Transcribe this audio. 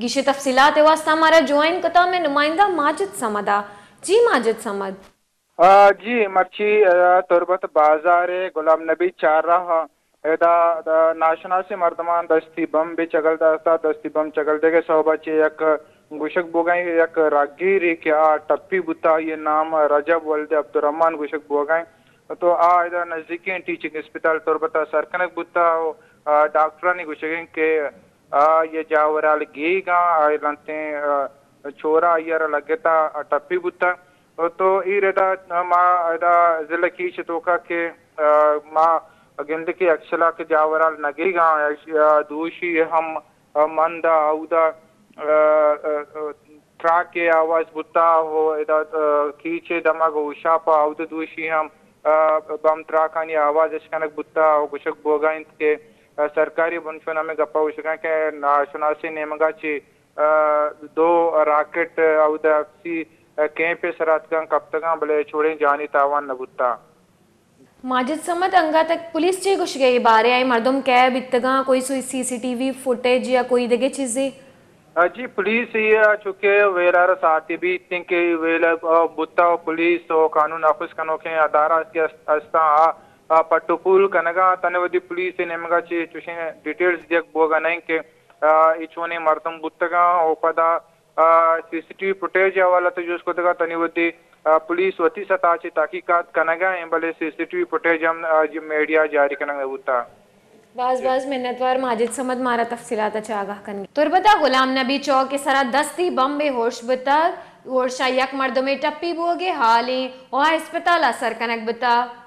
گیشیں تفصیلات ءِ واستہ مارا جوائن کتا مئے نمائندہ ماجد صمد ءَ۔ جی ماجد صمد۔ آ، جی، مرچی، آ، تربت بازار ءِ غلام نبی چارراہ ءَ ادا، آ، ناشناسیں مردماں دستی بمبے چگل داتا، دستی بمب چگل دیگ ءِ سوب ءَ چہ یک گوشگ بوگائیں یک راگیرے کہ آ ٹپی بوتا، آئی ءِ نام رجب ولد عبدالرحمن گوشگ بوگائیں۔ تو آ ادا نزدیکیں ٹیچنگ اسپتال تربت ءَ سر کنگ بوتا و، آ، ڈاکٹرانی گوشگ انت کہ آ، یہ جاورال گیگاں، آ، لنتیں، آ، چورا آئی ءَ را لگتا، آ، ٹپی بوتا۔ تو اے ردا ما ادا ضلع کیچ توکا کہ، آ، ما گند کہ اکشلا کہ جاورال نگیگاں، آ، دوشی ہم، آ، مند آ، اودا، آ، آ، آ، تراک ءِ آواز بوتا ہو ادا، آ، کیچ ءِ دمگ و شاپ ءَ اودا دوشی ہم، آ، بم تراکانی آواز اشکنگ بوتا و گوشگ بوگا انت کہ، آ، سرکاری بنشون ہمے گپا گوشگاں کہ ناشناسیں نیمگا چہ، آ، دو راکٹ اودا سی، آ، کیمپ ءِ سرا اتکاں کپتگاں، بلے چوڑیں جانی تاوان نہ بوتا۔ ماجد صمد، انگت پولیس چے گوشگ ءَ اے بارے ءَ؟ اے مردم کئے بیتگاں؟ کوئی سوئی سی سی ٹی وی فوٹیج یا کوئی دگہ چیزے؟ آ، جی، پولیس اے، آ، چونکہ ویل ءَ را ساعتے بیت انت کہ ویل، آ، بوتا و پولیس و قانون نافذ کنوکیں ادارہ کہ است-، استاں، آ، آ، پٹ و پول کنگا، تنے وھدی پولیس ءِ نیمگا چہ چوشیں ڈیٹیلز دیگ بوگا نہ انت کہ، آ، اے چونیں مردم بوتگاں و پدا، آ، سی سی ٹی وی فوٹیج ءِ حوالہ تو جست کتگا، تنے وھدی، آ، پولیس وتی سطح چہ تحقیقات کنگا انت، بلے سی سی ٹی وی فوٹیج ہم، آ، جی میڈیا جاری کنگ نہ بوتا۔ باز باز منتوار ماجد صمد مارا تفصیلات ءَ چہ آگاہ کنگ ءَ۔ تربت ءَ غلام نبی چوک ءِ سرا دستی بمبے ہورش بوتگ، ہورش ءَ یک مردمے ٹپی بوگ ءِ حال ایں و آ ہسپتال ءَ سر کنگ بوتگ۔